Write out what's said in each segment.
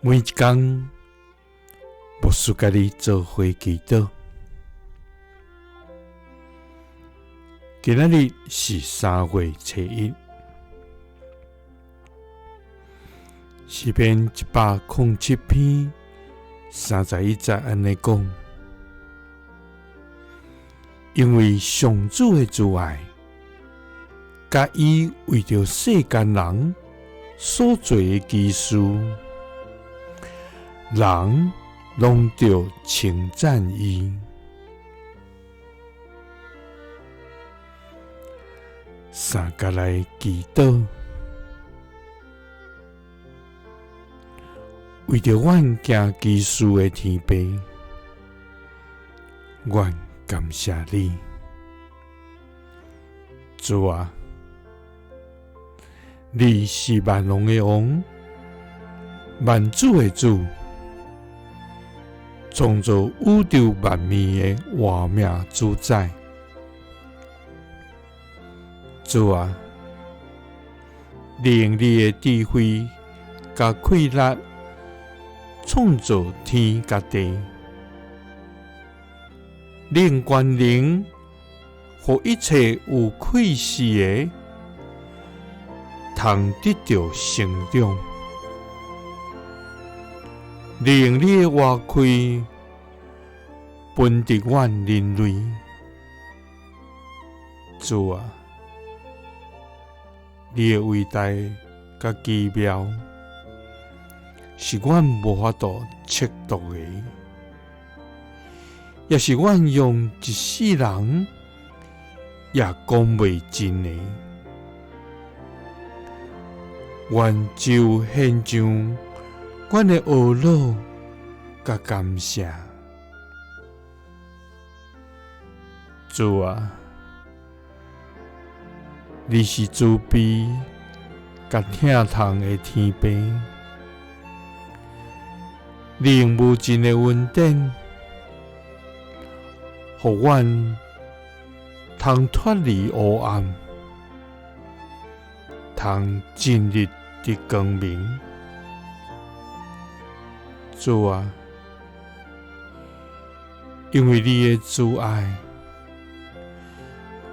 每一工，牧师佮你做伙祈祷。今仔日是3月初1，诗篇107篇31节按呢讲：因为上主的慈爱，佮伊为著世间人所做的奇事，人拢著称赞伊。三佮来祈祷，为著阮行奇事的天父，阮感谢你，主啊，你是万王的王，万主的主，创造宇宙万物的活命主宰。主啊，你用你的智慧佮气力创造天佮地，你用权能予一切有气势的通得著成长。你用你的活气分赐阮人类。主啊，你的伟大佮奇妙，是阮无法度测度的，也是阮用一世人也讲袂尽的。愿只有献上阮的懊恼佮感谢。主啊，你是慈悲佮疼痛的天父，你用无尽的恩典，予阮通脱离黑暗，通进入伫光明。主啊，因为你的慈爱，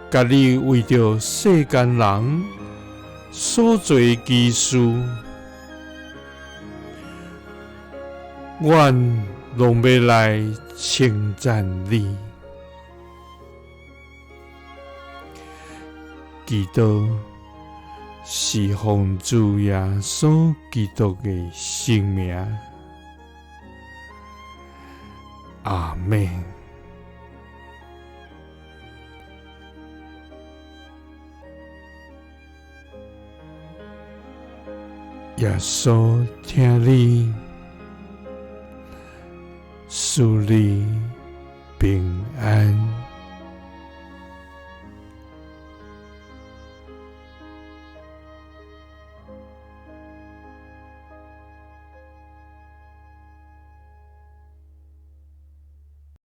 佮你为著世间人所做的奇事，阮拢欲来称赞你。祈祷是奉主耶稣基督的圣名。阿们。耶稣疼你，赐你平安。